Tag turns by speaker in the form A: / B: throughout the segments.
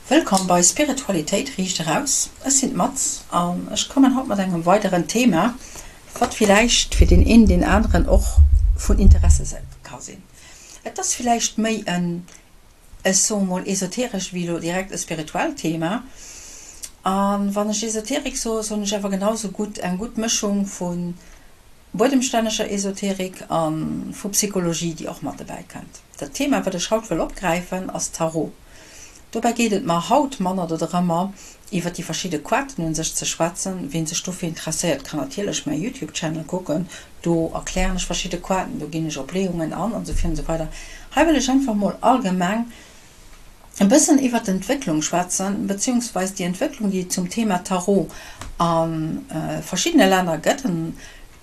A: Wëllkomm bei Spiritualitéit riicht eraus. Ech sinn d'Matz an ech kommen haut mat engem weideren Thema, wat villäicht fir deen een, deen aneren och vun Interesse ka sinn. Et ass villäicht méi en, ech soe mol esoterescht wéi elo direkt e spirituellt Thema. A wann ech Esoterik soe, soen ech awer genau sou gutt eng gutt Mëschung vu buedemstänneger Esoterik a vu Psychologie, déi och mat dobäi kënnt. Dat Thema, wat ech haut wëll opgräifen, ass Tarot. Dobäi geet et mer haut manner dodrëmmer, iwwer déi verschidde Koarten un sech ze schwätzen. Ween sech dofir interesséiert, kann natierlech mäi Youtube Channel kucken, do erklären ech verschidde Koarten, do ginn ech op Leeungen an, an esou virun esou weider. Hei wëll ech einfach mol allgemeng e bëssen iwwer d'Entwécklung schwätzen, beziehungsweis déi Entwécklung, déi et zum Thema Tarot a verschiddene Länner gëtt,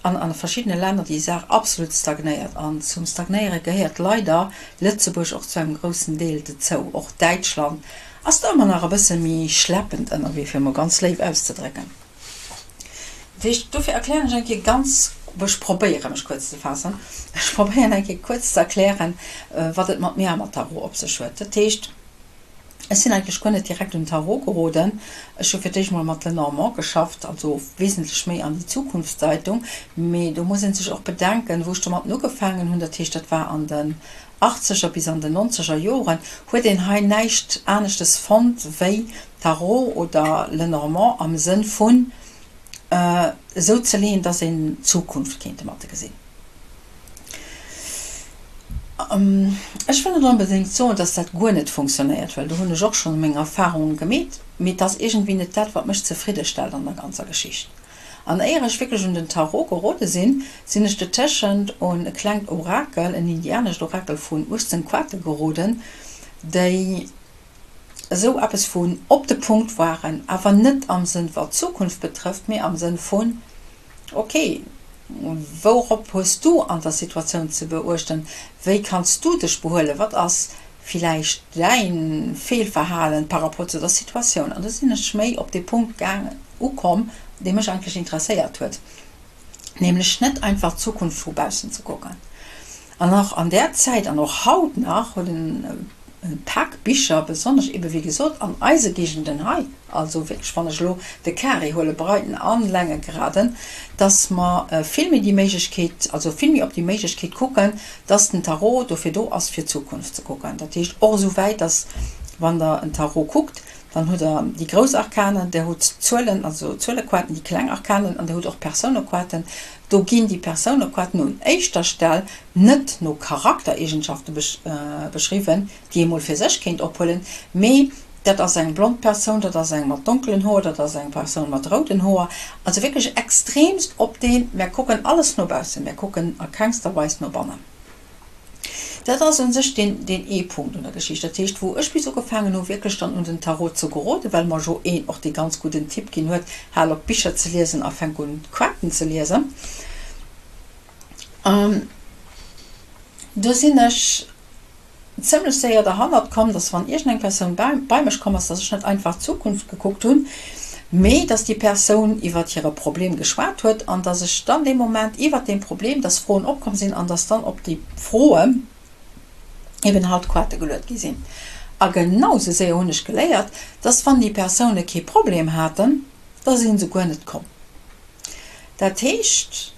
A: an a verschiddene Länner déi Saach absolut stagnéiert. An zum Stagnéiere gehéiert leider Lëtzebuerg och zu engem groussen Deel dozou. Och Däitschland ass do ëmmer nach e bësse méi schleppend ënnerwee, fir emol ganz léif auszedrécken. Dat heescht, dofir erklären ech eng Kéier ganz, ech probéiere mech kuerz ze faassen, ech probéieren eng Kéier kuerz ze erklären, wat et mat mir a mat Tarot op sech huet. Dat heescht, ech sinn eigentlech guer net direkt un Tarot geroden. Ech hu fir d'éischt mol mat Lenormand geschafft, also wesentlech méi an déi Zukunftsdeitung. Mee do muss ee sech och bedenken, wou ech domatten ugefaangen hunn, dat heescht, dat war an den achtzeger bis an den nonzeger Joren, huet een hei näischt aneschtes fonnt wéi Tarot oder Lenormand am Sënn vun esou ze leeën, dass een d'Zukunft kéint domatte gesinn. Ech wëll net onbedéngt soen, dass dat guer net funktionéiert, well do hunn ech och schonn meng Erfahrungen gemeet, mee et ass iergendwéi net dat, wat mech zefridde stellt an der ganzer Geschicht. An éier ech wierklech un den Tarot gerode sinn, sinn ech dotëschent un e klengt Orakel, en indianescht Orakel vun 18 Koarte geroden, déi esou eppes vun op de Punkt waren, awer net am Sënn wat d'Zukunft betrëfft, mee am Sënn vun, ok, wourop hues du an der Situatioun ze beuechten, wéi kanns du dech behuelen, wat ass villäicht däi Feelverhalen par rapport zu der Situatioun. An do sinn ech méi op dee Punkt gaangen, ukomm, dee mech eigentlech interesséiert huet, nämlech net einfach d'Zukunft vu baussen ze kucken. An och an där Zäit an och haut nach huet en e Pak Bicher, besonnesch ebe wéi gesot an eise Géigenden hei, also wierklech wann ech elo de Carré huele, Breiten an Längegraden, dass mer vill méi déi Méiglechkeet, also vill méi op déi Méiglechkeet kucken, dass den Tarot dofir do ass fir d'Zukunft ze kucken. Dat heescht och esou wäit, dass wann der en Tarot kuckt, dann hutt der déi grouss Arkanen, der hutt d'Zuelen, also Zuelekoarten, déi kleng Arkanen an der hutt och Persounekoarten. Do ginn déi Persounekoarten un éischter Stell net no Charaktereegenschafte beschriwwen, déi ee mol fir sech kéint ophuelen, mee dat ass eng blond Persoun, dat ass eng mat donkelen Hoer, dat ass eng Persoun mat rouden Hoer. Also wierklech extremst op deen, mär kucken alles no baussen, mär kucken a kengster Weis no bannen. Dat ass u sech deen, deen ee Punkt un der Geschicht. Dat heescht, wou ech bis ugefaangen hu wierklech dann un den Tarot ze geroden, well mer jo een och dee ganz gudden Tipp ginn huet, Hal op Bicher ze liesen a fänk un Koarten ze liesen. Do sinn ech zimlech séier derhannert komm, dass wann iergendeng Persoun bei mech komm ass, dass ech net einfach d'Zukunft gekuckt hunn, mee dass déi Persoun iwwert hire Problem geschwat huet an dass ech dann dee Moment iwwert deem Problem, dass Froen opkomm sinn an dass dann op déi Froen eben halt Koarte geluet gi sinn. A genau sou séier hunn ech geléiert, dass wann déi Persoune kee Problem haten, da si se guer net komm. Dat heescht,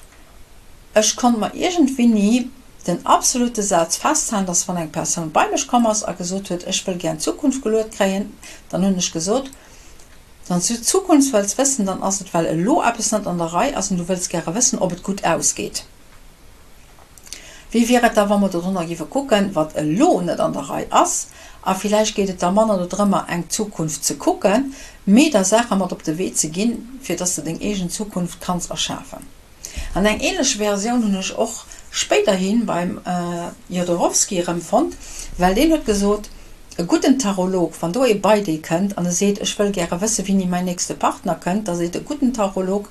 A: Ech konnt mer iergendwéini den absolute Saz festhalen, dass wann eng Persoun bei mech komm ass a gesot huet, ech wëll gär d'Zukunft geluet kréien, dann hunn ech gesot, Wann s du d'Zukunft wëlls wëssen, dann ass et well elo eppes net an der Rei ass an du wëlls gäre wëssen, ob et gutt ausgeet. Wéi wier et da wa mer dodrënner géife kucken, wat elo net an der Rei ass? A villäicht geet et da manner dodrëmmer, eng Zukunft ze kucken, mee der Saache mat op de Wee ze ginn, fir dass de deng eegen Zukunft kanns erschafen. An eng ähnlech Versioun hunn ech och spéiderhi beim Jodorowsky erëm fonnt, well deen huet gesot, e gudden Tarolog, wann do ee bei dee kënnt an e seet, ech wëll gäre wësse wéini mäin nächste Partner kënnt, da seet e gudden Tarolog,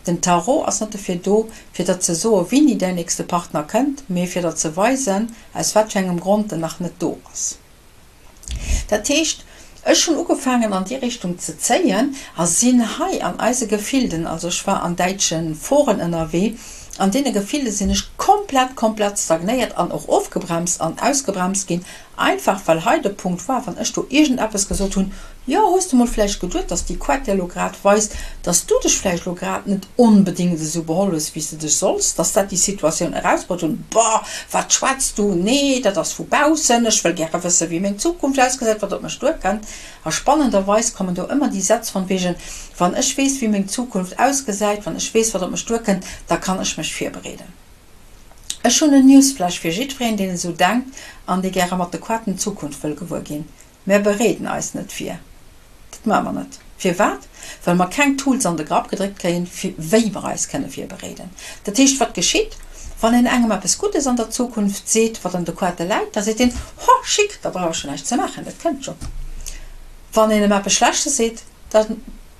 A: den Tarot ass net dofir do, fir der ze soe wéini däin nächste Partner kënnt, mee fir der ze weisen, aus wat fir engem Grond en nach net do ass. Dat heescht, ech hunn ugefaangen an déi Richtung ze zéien a sinn hei an eise Gefilden, also ech war an däitsche Foren ënnerwee, an deene Gefilde sinn ech komplett. komplett, komplett stagnéiert an och ofgebremst an ausgebremst ginn, einfach well hei de Punkt war, wann ech do iergendeppes gesot hunn, Jo, hues de mol vläicht geduet, dass déi Quett dir elo grad weist, dass du dech vläicht elo grad net onbedéngt esou beholl hues, wéi s de dech solls, dass dat déi Situatioun erausbruet hunn? Boah, wat schwätz du? Nee, dat ass vu baussen, ech wëll gäre wëssen, wéi meng Zukunft ausgesäit, wat op mech duerkënnt. A spannenderweis kommen do ëmmer déi Sätz von wegen, Wann ech weess, wéi meng Zukunft ausgesäit, wann ech weess, wat op mech duerkënnt, da kann ech mech virbereeden. Ech hunn en Newsflash fir jiddwereen, deen esou denkt an dee gäre mat de Quatten d'Zukunft wëll gewuer ginn, Mär bereeden eis net vir. Dat maache mer net. Firwat? Well mer keng Tools an de Grapp gedréckt kréien, fir wéi mer eis kënne virbereeden. Dat heescht, wat geschitt, wann een engem eppes Guddes an der Zukunft seet, wat an de Quate läit, da seet deen, Ho, chic, da brauch ech jo näischt ze maachen, dat kënnt jo. Wann een em eppes Schlechtes seet, da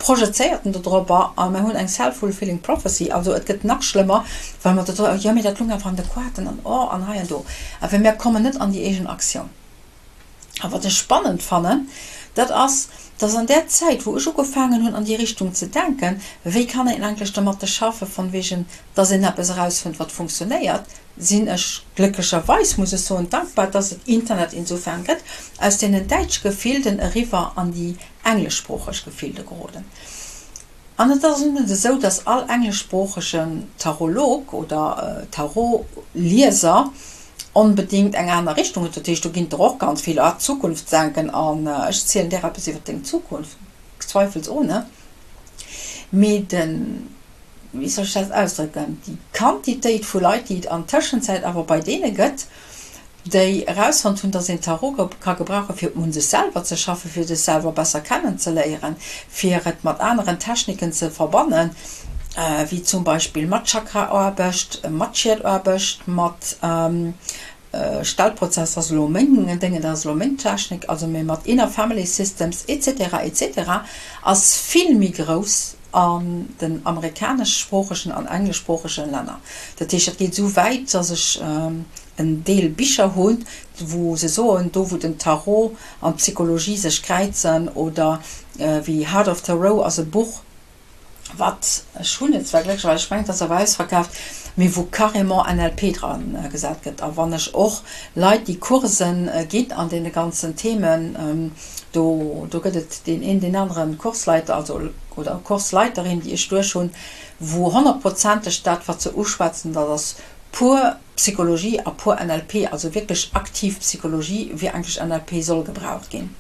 A: projezéiert en dodropper a mer hunn eng self-fulfilling prophecy, also et gëtt nach schlëmmer, well mer do, jo, mee dat lung awer an de Quaten an oh an hei an do. Awer mir kommen net an déi eegen Aktioun. A wat ech spannend fannen, dat ass, dass an där Zäit, wou ech ugefaangen hunn an déi Richtung ze denken, wéi kann een eigentlech domatte schaffen, von wegen, dass een eppes erausfënnt, wat funktionéiert, sinn ech glécklecherweis, muss ech soen, dankbar, dass et Internet insofern gëtt, aus deenen däitsch Gefilden eriwwer an déi engleschsproocheg Gefilde geroden. An et ass net esou, dass all engleschsproochegen Tarolog oder Tarotlieser onbedéngt eng aner Richtung huet. Dat heescht, do ginn et der och ganz vill, ah, Zukunftsdenken an ech zielen där eppes iwwer deng Zukunft, zweifelsohne. Mee den, wéi soll ech dat ausdrécken, déi Quantitéit vu Leit, déi et an Tëschenzäit awer bei deene gëtt, déi erausfonnt hunn, dass een Tarot ka gebrauchen, fir un sech selwer ze schaffen, fir sech selwer besser kennenzeléieren, fir et mat aneren Techniken ze verbannen, wéi zum Beispill mat Chakraaarbecht, mat Schietaarbecht, mat Stellprozess ass elo meng Déngen, dat ass elo meng Technik, also mee mat Inner Family Systems etc. Etc. Ass vill méi grouss an den amerikaneschsproochegen an engleschsproochegen Länner. Dat heescht, dat geet esou wäit, dass ech en Deel Bicher hunn, wou se soen, do wou den Tarot an d'Psychologie sech kräizen, oder wéi Heart of Tarot ass e Buch, wat, ech hunn et zwar glécklecherweis, ech mengen et ass awer ausverkaaft, mee wou carrément NLP dra gesat gëtt. A wann ech och Leit, déi Coursen ginn an deene ganzen Themen, do do gëtt et deen een, deen anere Kursleiter, also oder Kursleiterin, déi ech duerch hunn, wou honnertprozenteg dat, wat se uschwätzen, dat ass pur Psychologie a pur NLP, also wierklech aktiv Psychologie, wéi eigentlech NLP soll gebraucht ginn.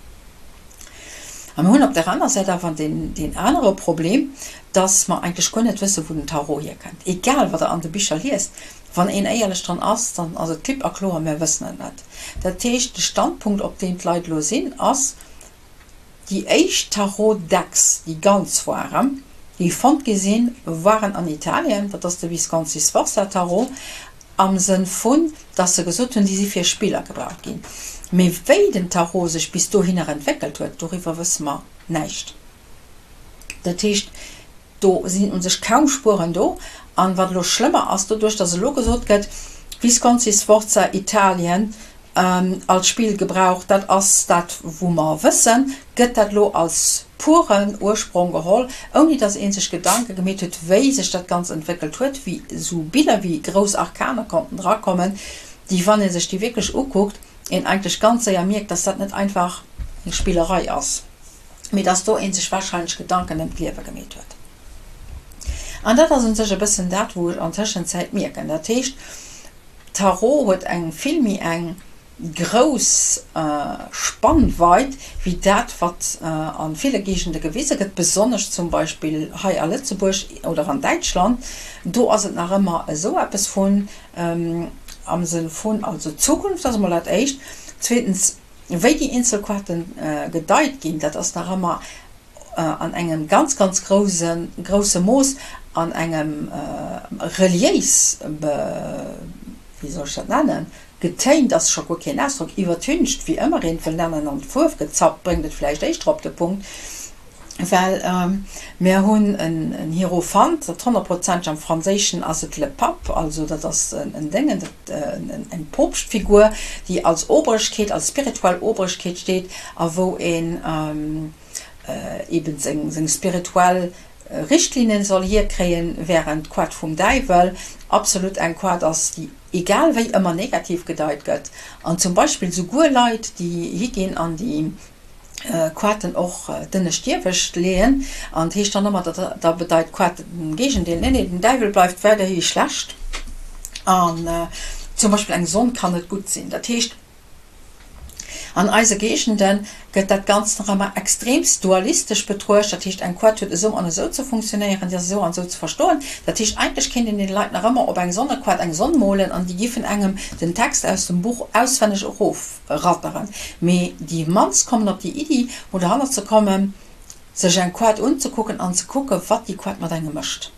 A: A mir hunn op där aner Säit awer deen, deen anere Problem, dass mer eigentlech guer net wëssen, wou den Tarot hierkënnt. Egal, wat Der an de Bicher liest, wann een éierlech dran ass, dann ass et klipp a kloer, Mir wëssen et net. Dat heescht, de Standpunkt, op deem d'Leit elo sinn, ass, Déi éischt Tarot-Decks, déi ganz waren, déi fonnt gi sinn, waren an Italien, dat ass de Visconti-Sforza-Tarot, am Sënn vun, dass se gesot hunn, déi si fir Spiller gebraucht ginn. Mee wéi den Tarot sech bis dohinner entwéckelt huet, doriwwer wësse mer näischt. Dat heescht, do sinn u sech kaum Spueren do. An wat elo schlëmmer ass, doduerch dass elo gesot gëtt, Visconti-Sforza, Italien, als Spill gebraucht, dat ass dat wou mer wëssen, gëtt dat elo als puren Ursprong geholl, ouni dass ee sech Gedanke gemeet huet, wéi sech dat Ganzt entwéckelt huet, wéi esou Biller wéi grouss Arkaner konnten drakommen, déi, wann ee sech déi wierklech ukuckt, een eigentlech ganz séier mierkt, dass dat net einfach eng Spillerei ass, mee dass do ee sech wahrscheinlech Gedanken ëm d'Liewe gemeet huet. An dat ass u sech e bëssen dat, wou ech an Tëschenzäit mierken. Dat heescht, Tarot huet eng vill méi eng grouss Spannweit wéi dat wat a ville Géigende gewise gëtt, besonnesch zum Beispill hei a Lëtzebuerg oder an Däitschland. Do ass et nach ëmmer esou eppes vun, am Sënn vun, also Zukunft ass emol dat éischt, zweetens wéi déi eenzel Kaarten gedeit ginn, dat ass nach ëmmer an engem ganz, ganz grouse, grousse Mooss an engem reliéis, wéi soll ech dat nennen, getéint ass scho guer keen Ausdrock, iwwertüncht, wéi ëmmer een et wëll nennen, an d'Fuerf gezappt, bréngt et vläicht éischter op de Punkt, well mir hunn en Hierophant, dat honnertprozenteg, am Franséischen ass et le Pape, also dat ass en Déngen, dat eng Poopschtfigur, déi als Oberegkeet, als spirituell Oberegkeet steet a wou een, eben seng spirituell. Richtlinnen soll hierkréien, während d'Koart vum Däiwel absolut eng Koart ass, déi egal wéi ëmmer negativ gedeit gëtt. An zum Beispill souguer Leit, déi higinn an déi Koarten och d'ënnescht d'iewescht leeën, an et heescht dann ëmmer, da bedeit d'Koart den Géigendeel. Nee, nee, den Däiwel bleift weiderhi schlecht an zum Beispill eng Sonn kann net gutt sinn. Dat heescht, An eise Géigende gëtt dat Ganzt nach ëmmer extreemst dualistesch betruecht, dat heescht eng Koart huet esou an esou ze funktionéieren, déi ass esou an esou ze verstoen. Dat heescht eigentlech kéint een den Leit nach ëmmer op eng Sonnekoart eng Sonn molen an déi giffen engem den Text aus dem Buch auswenneg erofratteren. Mee déi mannst kommen op déi Iddi mol dohannert ze kommen, sech eng Koart unzekucken an ze kucke wat déi Koart mat engem mécht.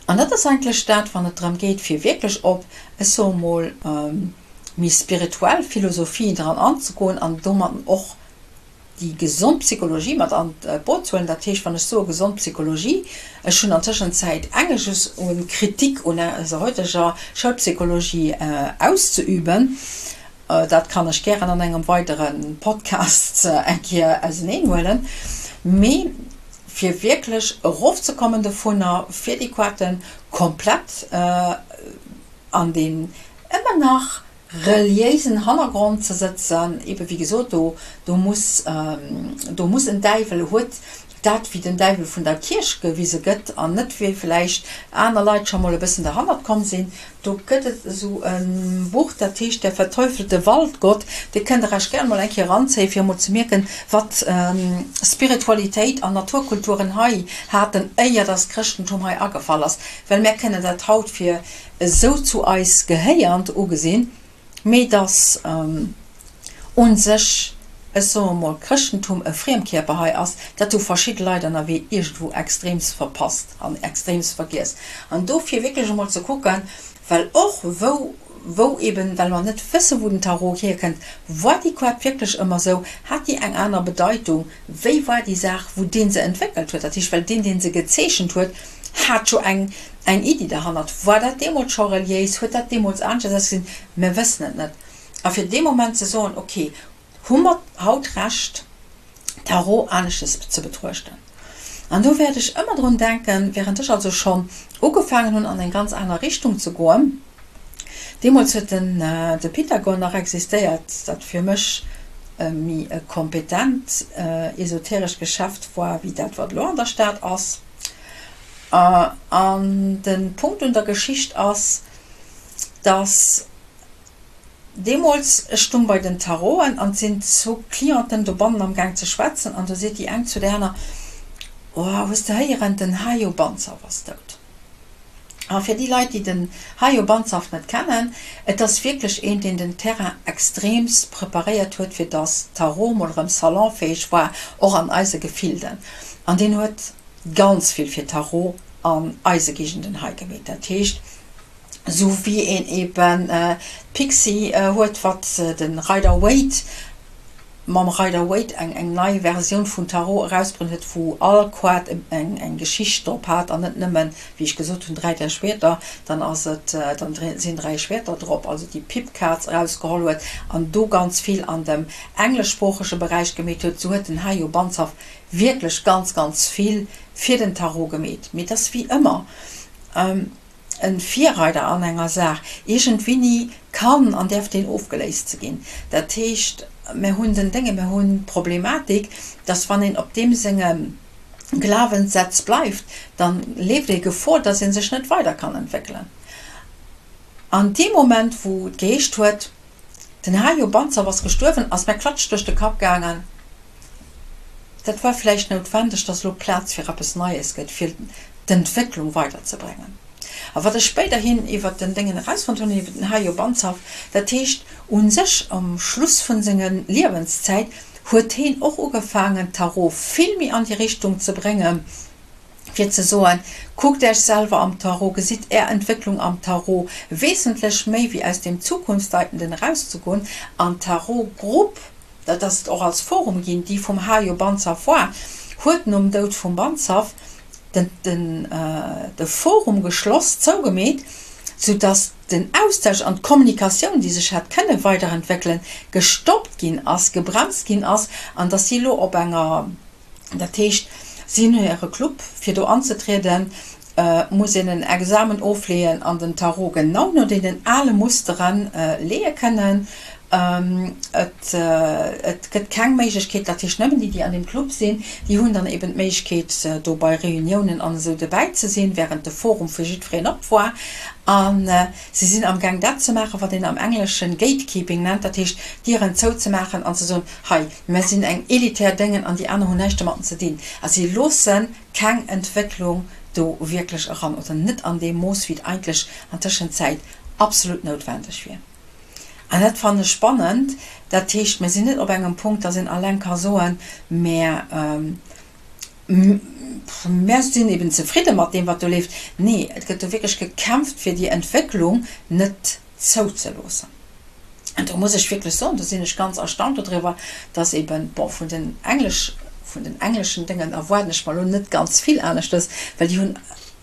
A: An dat ass eigentlech dat, wann et drëm geet, fir wierklech op, ech soe mol, méi spirituell Philosophien dran anzegoen an domatten och déi gesond Psychologie mat an d'Boot ze huelen. Dat heescht, wann ech soe gesond Psychologie, ech hunn an Tëschenzäit engeges un Kritik un eiser heuteger Schoulpsychologie auszeüben, dat kann ech gären an engem weidere Podcast eng Kéier auseneenhuelen, mee fir wierklech erofzekommen dovunner, fir déi Quoten komplett an deen ëmmer nach reliéisen Hannergrond ze sëtzen, ebe wéi gesot, do do muss do muss en Däiwel, huet dat wéi den Däiwel vun der Kierch gewise gëtt an net wéi vläicht aner Leit scho mol e bëssen derhannert komm sinn. Do gëtt et esou e Buch, dat heescht Der verteufelte Waldgott. Dee kënnt Der Iech gär emol eng Kéier eranzéien, fir emol ze mierken, wat Spiritualitéit an Naturkulturen hei haten, éier dass d'Chrëschtentum hei agefall ass. Well mär kënnen dat haut fir esou zu eis gehéiernd ugesinn, mee dass u sech, ech soe mol, d'Chrëschtentum e Friemkierper hei ass, dat hu verschidde Leit ënnerwee iergendwou extreemst verpasst an extreemst vergiess. An dofir wierklech emol ze kucken, well och wou, wou eben, well mer net wësse wou den Tarot hierkënnt, war déi Koart wierklech ëmmer esou, hat déi eng aner Bedeitung, wéi war déi Saach, wou dee se entwéckelt huet, dat heescht, well deen, dee se gezeechent huet, hat jo eng eng Iddi derhannert. War dat deemools scho reliéis, huet dat deemools aneschters ausgesinn? Mir wëssen et net. A fir dee Moment ze soen, ok, hu mer haut Recht, Tarot aneschters ze betruechten? An do wäert ech ëmmer drun denken, während ech also schonn ugefaangen hunn, an eng ganz aner Richtung ze goen, deemools huet den de Pythagore nach existéiert, dat fir mech e méi e kompetent esoterescht Geschäft war, wéi dat, wat elo an der Stad ass. An de Punkt un der Geschicht ass, dass deemools, ech stung bei den Taroten an et sinn zwou Clienten dobannen am Gaang ze schwätzen an do seet déi eng zu där aner, Oh, hues de héieren, den Hajo Banzhaf ass dout. A fir déi Leit, déi den Hajo Banzhaf net kennen, et ass wierklech een, deen den Terrain extreemst preparéiert huet, fir dass Tarot mol erëm salonfäeg war, och an eise Gefilden. An deen huet ganz vill fir Tarot an eise Géigenden hei gemeet. Dat heescht, esou wéi een eben d'Pixie huet, wat de Rider Waite mam Rider Waite eng eng nei Versioun vun Tarot erausbruet huet, wou all Koart eng eng Geschicht drop hat an net nëmmen, wéi ech gesot hunn, 3 der Schwierter, dann ass et, dann sinn 3 Schwierter drop, also déi Pip Cards erausgeholl huet an do ganz vill an dem engleschsproochege Beräich gemeet huet. Sou huet den Hajo Banzhaf wierklech ganz ganz vill fir den Tarot gemeet. Mee et ass wéi ëmmer e Virreider an enger Saach, iergendwéini kann an däerf deen ofgeléist ze ginn. Dat heescht, mir hunn den Dénge, mir hunn d'Problematik, dass wann een op deem senge Glawenssätz bleift, dann leeft ee Gefor, dass ee sech net weider kann entwéckelen. An deem Moment wou et geheescht huet, den Hajo Banzhaf ass gestuerwen, ass mär Klatsch duerch de Kapp gaangen, Dat war vläicht noutwendeg, dass elo Plaz fir eppes Neies gëtt, fir d'Entwécklung weiderzebréngen. A wat ech spéiderhin iwwert den Déngen erausfonnt hunn, iwwert den Hajo Banzhaf, dat heescht u sech um Schluss vun senger Liewenszäit huet heen och ugefaangen, d'Tarot vill méi an déi Richtung ze bréngen, fir ze soen, Kuckt Äech selwer am Tarot, gesitt Är Entwécklung am Tarot, wesentlech méi wéi aus deem Zukunftsdeitenden erauszegoen. An d'Tarot-Grupp, dat ass et och als Forum ginn, déi vum Hajo Banzhaf war, huet nom Doud vum Banzhaf den de Forum geschloss, zougemeet, soudass den Austausch an d'Kommunikatioun, déi sech hätt kënne weiderentwéckelen, gestoppt ginn ass, gebremst ginn ass, an dass si elo op enger, dat heescht. Si hunn hire Club. Fir do anzetrieden, muss een en Examen ofleeën an den Tarot genau no deenen ale Mustere leeë kënnen. Et gëtt keng Méiglechkeet, dat heescht nëmmen déi, déi an deem Club sinn, déi hunn dann eben d'Méiglechkeet, do bei Reuniounen an esou dobäi ze sinn, wärend de Forum fir jiddwereen op war. A si sinn amgaang dat ze maachen, wat een am Engleschen Gatekeeping nennt, dat heescht d'Dieren zouzemaachen an ze soen, hei, mär sinn eng elitär Déngen an déi aner hunn näischt domatten ze dinn. A si loosse keng Entwécklung do wierklech eran oder net an deem Mooss, wéi et eigentlech an Tëschenzäit absolut noutwendeg wier. An dat fannen ech spannend. Dat heescht, mir sinn net op engem Punkt, dass een alleng ka soen, Mär, mär sinn eben zefridde mat deem, wat do leeft. Nee, et gëtt do wierklech gekämpft, fir déi Entwécklung net zouzeloossen. An do muss ech wierklech soen, do sinn ech ganz erstaunt dodriwwer, dass eben, bon, vun den Englesch, vun den engleschen Déngen erwaarden ech mer elo net ganz vill aneschtes, well déi hunn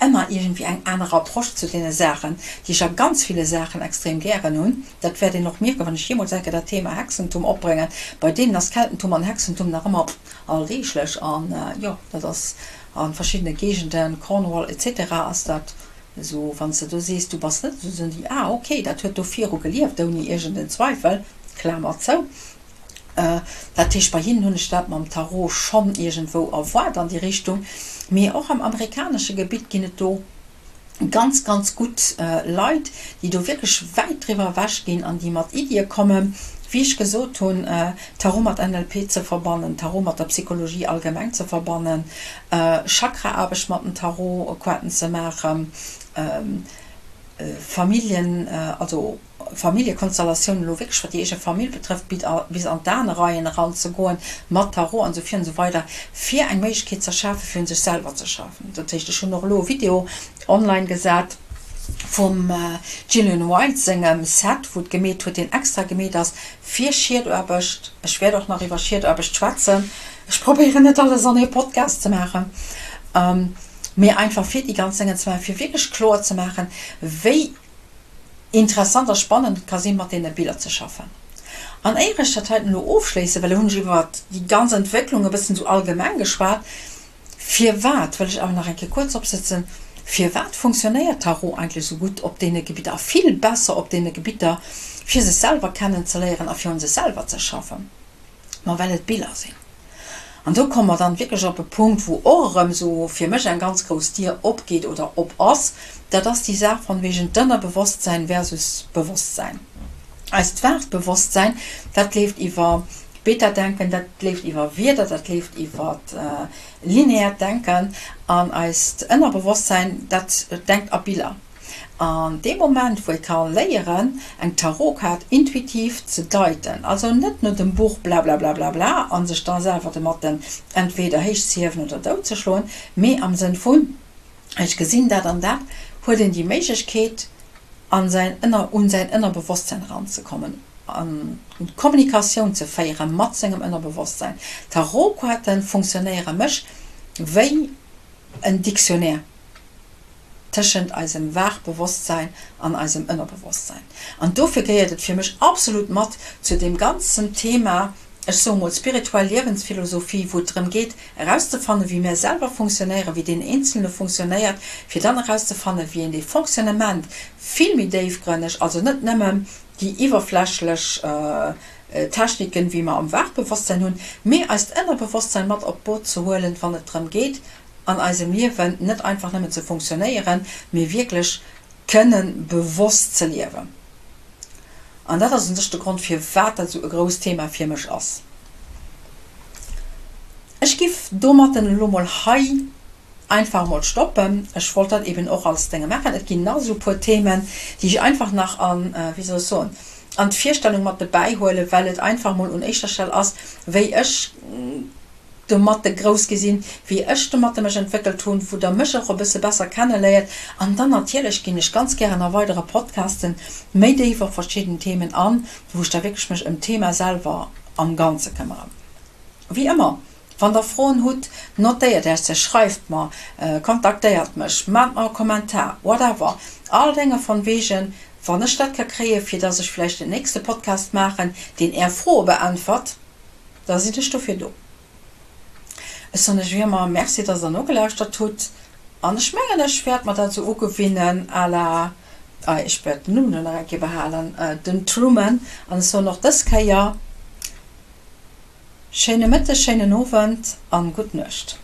A: ëmmer iergendwéi eng aner Approche zu deene Saachen, déi ech a ganz ville Saachen extrem gären hunn. Dat wäert een och mierken, wann ech jeemools eng Kéier dat Thema Hexentum opbréngen. Bei deenen ass Keltentum an Hexentum nach ëmmer alldeeglech an, jo, dat ass a verschiddene Géigenden, Cornwall et cetera, ass dat esou. Wann s de do sees, du bass net esou, soen déi, ah, okay, dat huet do viru gelieft, ouni iergend en Zweifel, Klamer zou. Dat heescht, bei hinnen hunn ech dat mam Tarot schonn iergendwou erwaart an déi Richtung. Mee och am amerikanesche Gebitt ginn et do ganz, ganz gutt Leit, déi do wierklech wäit driwwer ewech ginn an déi mat Iddie kommen, wéi ech gesot hunn, Tarot mat NLP ze verbannen, Tarot mat der Psychologie allgemeng ze verbannen, Chakra-Aarbecht mat den Tarot-Koarten ze maachen, Familljen, also Familljekonstellatiounen elo wierklech wat déi eege Famill betrëfft, bis an d'Anereien eran ze goen, mat Tarot an esou vir an esou weider, fir eng Méiglechkeet ze schafen, fir un sech selwer ze schaffen. Dat heescht, ech hunn och elo e Video online gesat vum Gillian Wild sengem Set, wou et gemeet huet, deen extra gemeet ass fir Schiedaarbecht. Ech wäert och nach iwwer Schiedaarbecht schwätzen. Ech probéieren net alles an ee Podcast ze maachen, mee einfach fir déi ganz Déngen ze maachen, fir wierklech kloer ze maachen, wéi Interessant a spannend et ka sinn, mat deene Biller ze schaffen. An éier ech dat heiten elo ofschléissen, well elo hunn ech iwwert déi ganz Entwécklung e bëssen esou allgemeng geschwat, firwat, wëll ech awer nach eng Kéier kuerz opsëtzen, firwat funktionéiert Tarot eigentlech esou gutt op deene Gebitter a vill besser op deene Gebitter, fir sech selwer kennenzeléieren a fir un sech selwer ze schaffen? Ma well et Biller sinn. An do komme mer dann wierklech op e Punkt, wou och erëm esou fir mech eng ganz grouss Dier opgeet oder op ass, dat ass déi Saach von wegen d'Ënnerbewosstsäin versus Bewosstsäin. Eist waacht Bewosstsäin, dat leeft iwwer Beta-Denken, dat leeft iwwer Wierder, dat leeft iwwer lineäert Denken an eist Ënnerbewosstsäin, dat denkt a Biller. An dee Moment, wou ee ka léieren, eng Tarotkaart intuitiv ze deiten, also net no dem Buch blablablablabla a sech da selwer domatten entweder héich ze hiewen oder dout ze schloen, mee am Sënn vun, ech gesinn dat an dat, huet een déi Méiglechkeet, an säin Ënner, un säin Ënnerbewosstsäin eranzekommen an Kommunikatioun ze féiere mat sengem Ënnerbewosstsäin. Tarotkaarte funktionéiere mech wéi en Dictionnaire. tëschent eisem Waachbewosstsein an eisem Ënnerbewosstsein. An dofir gehéiert et fir mech absolut mat zu deem ganzen Thema, ech soe mol spirituell Liewensphilosophie, wou et drëm geet erauszefannen, wéi mär selwer funktionéieren, wéi deen Eenzelne funktionéiert, fir dann erauszefannen, wéi een dee Fonctionnement vill méi déifgrënneg, also net nëmmen déi iwwerflächlech Techniken, wéi mer am Waachbewosstsein hunn, mee eist Ënnerbewosstsein mat op d'Boot ze huelen, wann et drëm geet, an eisem Liewen net einfach nëmmen ze funktionéieren, mee wierklech kënne bewosst ze liewen. An dat ass u sech de Grond, firwat dat esou e grousst Thema fir mech ass. Ech giff domatten elo mol hei einfach mol stoppen. Ech wollt dat eben och als Dénge maachen. Et ginn nach esou e puer Themen, déi ech einfach nach an, wéi soll ech soen, an d'Virstellung mat dobäi huelen, well et einfach mol un éischter Stell ass, wéi ech domatte grouss gi sinn, wéi ech domatte mech entwéckelt hunn, wou der mech och e bësse besser kenneléiert. An dann natierlech ginn ech ganz gären a weidere Podcasten méi déif op verschidden Themen an, wou ech da wierklech mech ëm d'Thema selwer am Ganze këmmeren. Wéi ëmmer, wann der Froen hutt, notéiert Iech se, schreift mer, kontaktéiert mech, maacht mer e Kommentar, whatever, all Dénge von wegen, wann ech dat ka kréien, fir dass ech vläicht den nächste Podcast maachen, deen Är Froe beäntwert. Da sinn ech dofir do. Ech soen iech wéi ëmmer Merci, dass der nogelauschtert hutt. An ech mengen, ech wäert mer dat esou ugewinnen à la, ah, ech wäert den Numm elo nach eng Kéier behalen, den Truman. An ech soen och dës Kéier schéine Mëtteg, schéinen Owend an gutt Nuecht.